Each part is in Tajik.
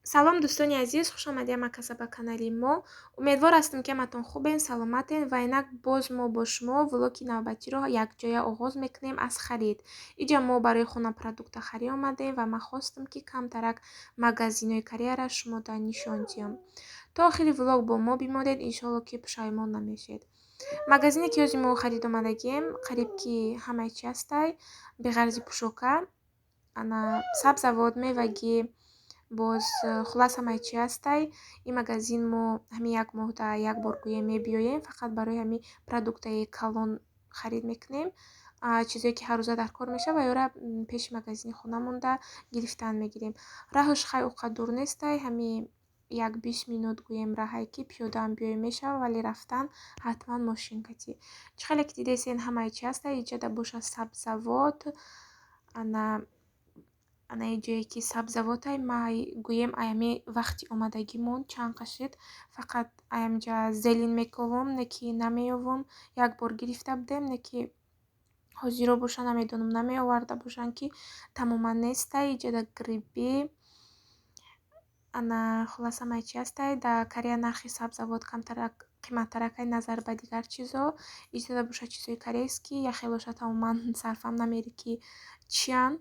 Салом, дӯстони азиз, хуш омадед ҳамакаса ба канали мо. Умедвор ҳастем, ки ҳаматон хубен, саломатен ва инак боз мо бо шумо влоги навбатиро якҷоя оғоз мекунем аз харид. Иҷа мо барои хона продукта харид омадем ва ман хостам, ки камтарак магазинҳои Кореяра шумода нишон диҳам. То охири влог бо мо бимонед, иншоалло, ки пушаймон намешед. Магазине, ки ҳозир мо харид омадагием, қариб ки ҳамаи чи ҳастай, беғарзи пӯшока, ана сабзавот, мевагӣ, боз хуллас ҳамаи чи ҳастай. Ин магазин мо ҳамин як моҳда як бор гӯем мебиёем, фақат барои ҳамин продуктаи калон харид мекунем. Чизое, ки ҳаррӯза дар кор мешавад, ва ёра пеши магазини хона монда гирифтан мегирем. Раҳаш хай он қадр дур нестай, ҳамин як 20 минут гӯем раҳае, ки пиёдаам биёем мешавад, вале рафтан ҳатман мошин катӣ. Чӣ хеле ки дидесен, ҳамаи чи ҳастай. Иҷода бошад сабзавот, ана ҷое ки сабзавотай, ма гӯем аями вақти омадагимон чанд қашид, фақат аямҷа зелень мековам, не ки намеёвам. Як бор гирифта будем, не ки ҳозиро боша, намедонам, намеоварда бошанд, ки тамоман нестай. Иҷода гриби, ана хуллас ҳамаи чи ҳастай. Дар Корея нархи сабзавот камтарак қиматтаракай назар ба дигар чизо. Иҷода бошад чизои корейский, яхелоша тамоман сарфам намери, ки чиянд.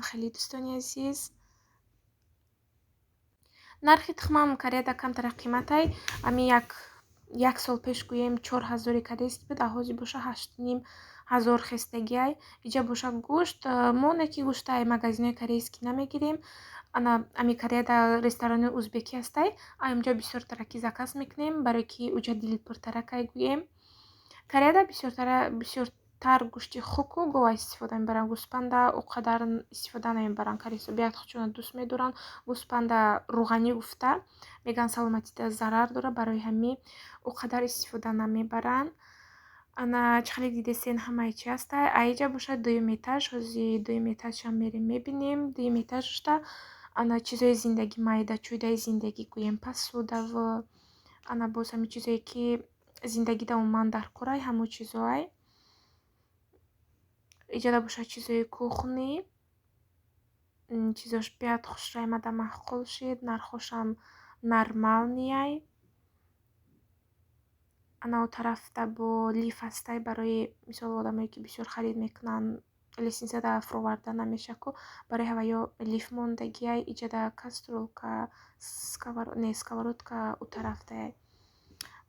Хеле, дӯстони азиз, нархи тухмам Кореяда камтарак қиматай. Ами як сол пеш гӯем 4000-и корейский буд, а ҳозир боша 8500 хестагиай. Иҷа боша гӯшт. Мо не ки гӯшта магазинҳои корейский намегирем. Ана ами Кореяда ресторанои узбекӣ ҳастай, аинҷо бисёртараки заказ мекунем, барое ки уҷа дилпуртаракай гӯем. Кореяда бисёртар гӯшти хуку гова истифода мебаранд, гӯспанда о қадар истифода намебаранд. Корейсо беҳад худшона дӯст медоранд гӯспанда, рӯғанӣ гуфта мегӯянд, саломатида зарар дорад, барои ҳамин о қадар истифода намебаранд. Ана чӣ хеле дидесен, ҳамаи чи ҳастай. Аиҷа бошад дуюм этаж, ҳозир дуюм этажшам мерем, мебинем. Дуюм этажшда ана чизои зиндагӣ, майда чӯйдаи зиндагӣ гӯем, посудаву ана боз ҳамин чизое, ки зиндагида умуман дар корай, ҳамон чизоай. Иҷода бошад чизои кухни, чизош беҳад хушрӯй омада, маъқул шид, нархошам нормальныйай. Ана о тарафта бо лифт ҳастай, барои мисол одамое, ки бисёр харид мекунанд, лестницада фуроварда намеша ку, барои ҳаваё лифт мондагиай. Иҷода кастрюлька, не, сковородка у тарафтае.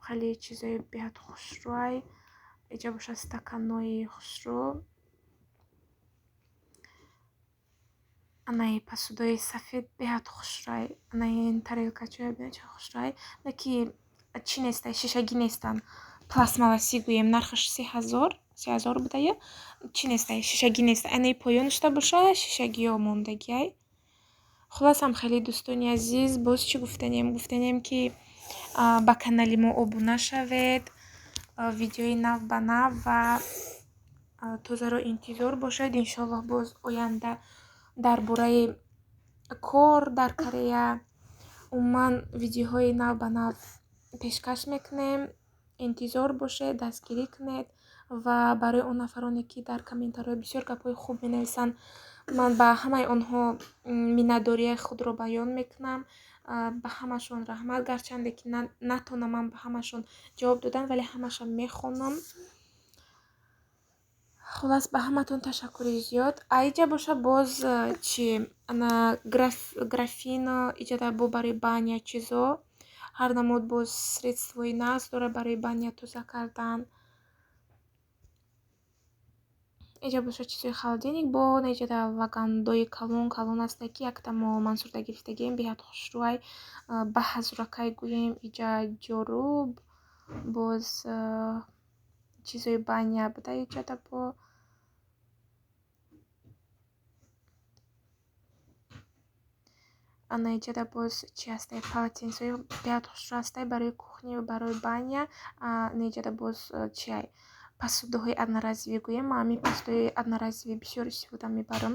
Хеле чизои беҳад хушрӯай. Иҷа бошад стаканҳои хушрӯ, анаи посудаи сафед беҳад хушрӯай. Анаи тарелкачаҳое бинед, чӣ хушрӯай, не ки чӣ нестай, шишагӣ нестанд, пластмассӣ гӯем. Нархаш 3000, 3000 будая, чӣ нестай, шишагӣ нестай. Анаи поёнашда боша шишагиҳо мондагиай. Хулласам, хеле, дӯстони азиз, боз чӣ гуфтанем? Гуфтанем, ки ба канали мо обуна шавед, видеои нав ба нав ва тозаро интизор бошед. Иншоаллоҳ, боз оянда дар бораи кор дар Корея, умуман видеоҳои нав ба нав пешкаш мекунем. Интизор бошед, дастгирӣ кунед. Ва барои он нафароне, ки дар комментариҳо бисёр гапҳои хуб менависанд, ман ба ҳамаи онҳо миннатдории худро баён мекунам. Ба ҳамашон раҳмат. Гарчанде ки натонам ман ба ҳамашон ҷавоб додан, вале ҳамаша мехонам. Хуллас, ба ҳаматон ташаккури зиёд. Аиҷа боша боз чи, ана графино иҷода бо барои баня чизо, ҳар намуд боз средствои нағз дорад барои баня тоза кардан. Иҷа бошад чизои холодильник, бо иҷода лагандои калон калон ҳастай, ки якта мо Мансурда гирифтагием, беҳад хушрӯай, ба ҳазуракай гӯем. Иҷа ҷоруб, боз чизои баня буда иҷода бо. Ана иҷода боз чи ҳастай, полотенцаҳои беҳад хушрӯ ҳастай барои кухня ва барои баня. Ана иҷода боз чиай, посудаҳои одноразовый гӯем. Ман ҳамин посудаҳои одноразовый бисёр истифода мебарам.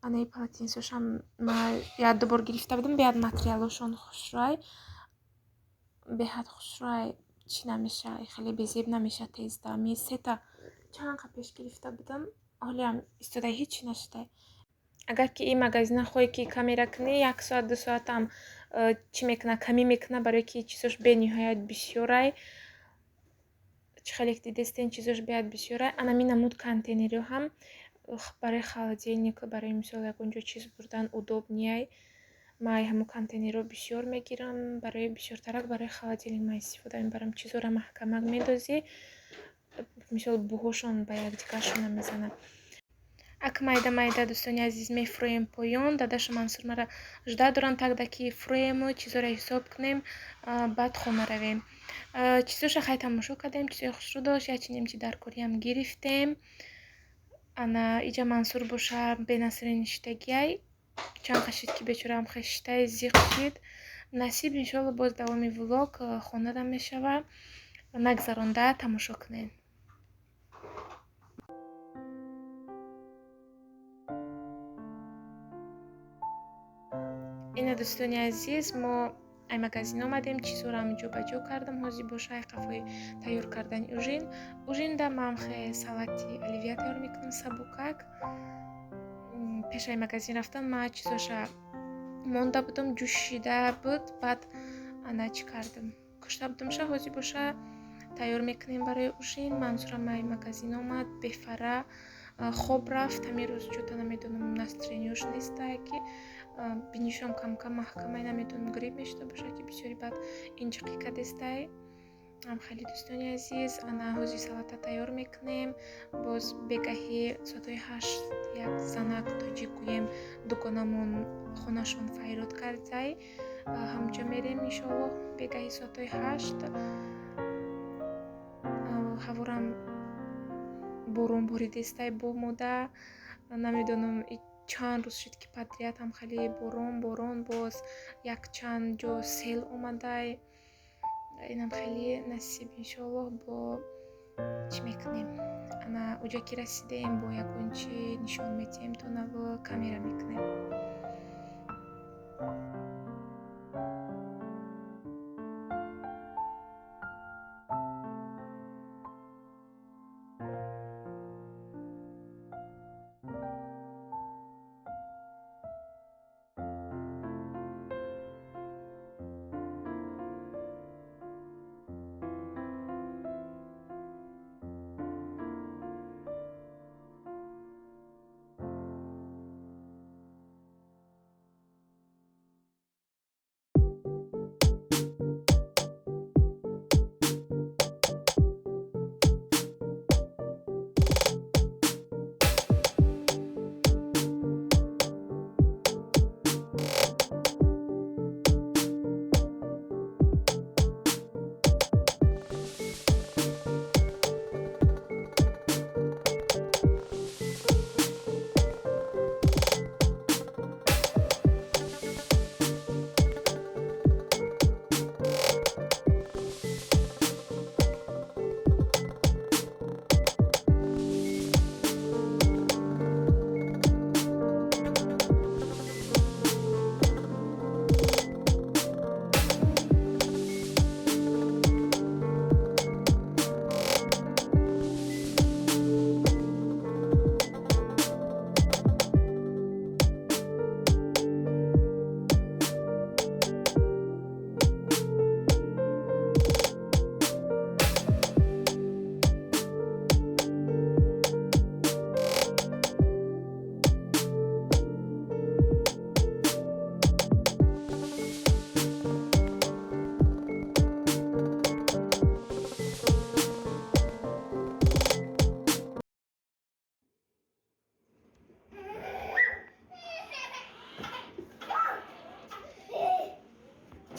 Анаи полотенцаҳошам ман як ду бор гирифта будам, беҳад материалҳошон хушрӯай, беҳад хушрӯай, чӣ намеша, хеле безеб намеша тезда. Ами сета чанд қа пеш гирифта будам, ҳолиам истода, ҳеҷ чӣ нашудай. Агар ки ин магазина хоҳӣ ки камера кунӣ, як соат ду соатам чӣ мекуна, камӣ мекуна, барое ки чизош бениҳоят бисёрай. Чӣ хеле ки дидестен, чизош беҳад бисёрай. Анами намуд контейнерҳо ҳам барои холодильник, барои мисол ягон ҷо чиз бурдан удобнияй. Ман ай ҳамун контейнерҳо бисёр мегирам, барои бисёртарак барои холодильник ман истифода мебарам. Чизоро маҳкамак медозӣ, мисол буҳошон ба якдигаршон намезанад. Ак майда майда, дӯстони азиз, мефурӯем поён. Дадашу Мансур мара жда доранд, тогда ки фурӯему чизоро ҳисоб кунем, баъд хона равем. Чизоша хай тамошо кардем, чизои хушрӯ дошт, як чинем чи даркориам гирифтем. Ана иҷа Мансур боша бенасрин ништагиай. Чанд қашид ки бечораам хештай зиқ шид. Насиб, иншоалло, боз давоми влог хонада мешава. Нагзаронда тамошо кунед. Ина, дӯстони азиз, мо ай магазин омадем, чизҳоро ҳаминҷо ба ҷо кардам. Ҳозир боша ай қафои тайёр кардани ужин. Ужинда ман хе салати оливье тайёр мекунам сабукак. Пеш ай магазин рафтан ман чизоша монда будам, ҷӯшида буд, баъд ана чӣ кардам, кушта будамша. Ҳозир боша тайёр мекунем барои ужин. Мансурам ай магазин омад, бефара хоб рафт. Ҳамин рӯз чӯта намедонам, настроенияш нестае, ки бинишам камкам маҳкамай, намедонам, грипп мешуда боша, ки бисёри баъд инҷиқӣ кадестай. Хеле, дӯстони азиз, ана ҳозир салата тайёр мекунем. Боз бегаҳи соатҳои 8 як занак тоҷик гӯем, дугонамон хонашон файрод кардай, ҳамҷо мерем, иншоаллоҳ, бегаҳи соатҳои 8. Ҳаворам борон боридестай бо мода, намедонам, чанд рӯз шуд, ки подряд ҳам хеле борон борон, боз якчанд ҷо сел омадай. Инам хеле, насиб, иншоаллоҳ, бо чӣ мекунем. Ана уҷа ки расидем, бо ягон чи нишон метиҳем, то наво камера мекунем.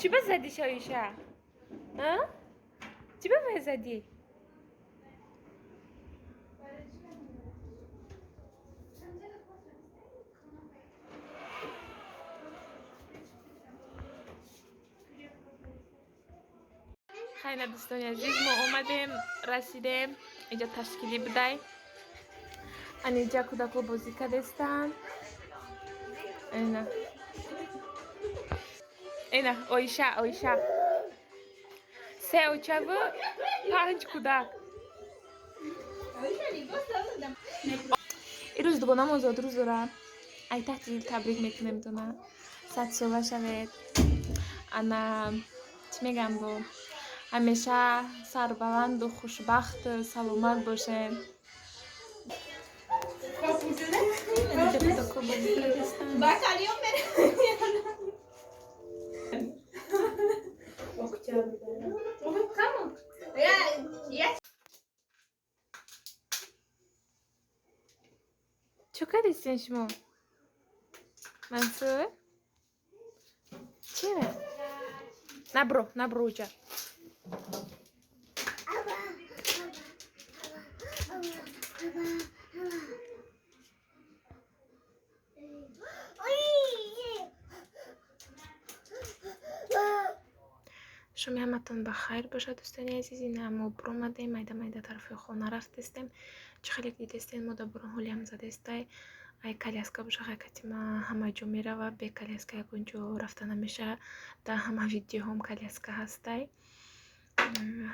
Чӣ ба задӣ, Шоиша? Чӣ ба вай задӣ? Хайна, дӯстони азиз, мо омадем, расидем. Инҷа ташкилӣ будай. Аниҷа кӯдако бозӣ кардестанд. Ина, ина Оиша, Оиша, се очаву панҷ кӯдак. Ирӯз дугонам озодрӯз дорад. Ай таҳти дил табрик мекунем туна. 100 сола шавед. Ана, чӣ мегам, бо ҳамеша сарбаланду хушбахту саломат бошед. Инҷа кӯдако бозӣ кардистанд. Чӣ кардистен шумо, Мансур? Чира набро, набро уҷа. Шоми ҳаматон ба хайр бошад, дӯстони азиз. Ина мо буромадем, майда майда тарафи хона рафтестем. Чӣ хеле дидестен, мо дар бурон ҳолиам задестай. Ай коляска боша, катима ҳама ҷо мерава, бе коляска ягон ҷо рафта намешава. Дар ҳама видеоҳом коляска ҳастай.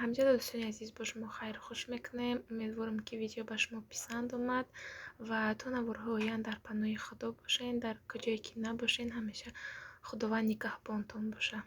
Ҳамҷода, дӯстони азиз, бо шумо хайру хуш мекунем. Умедворам, ки видео ба шумо писанд омад ва то наворҳои оянд дар паноҳи Худо бошед. Дар куҷое ки набошед, ҳамеша Худованд нигаҳбонтон боша.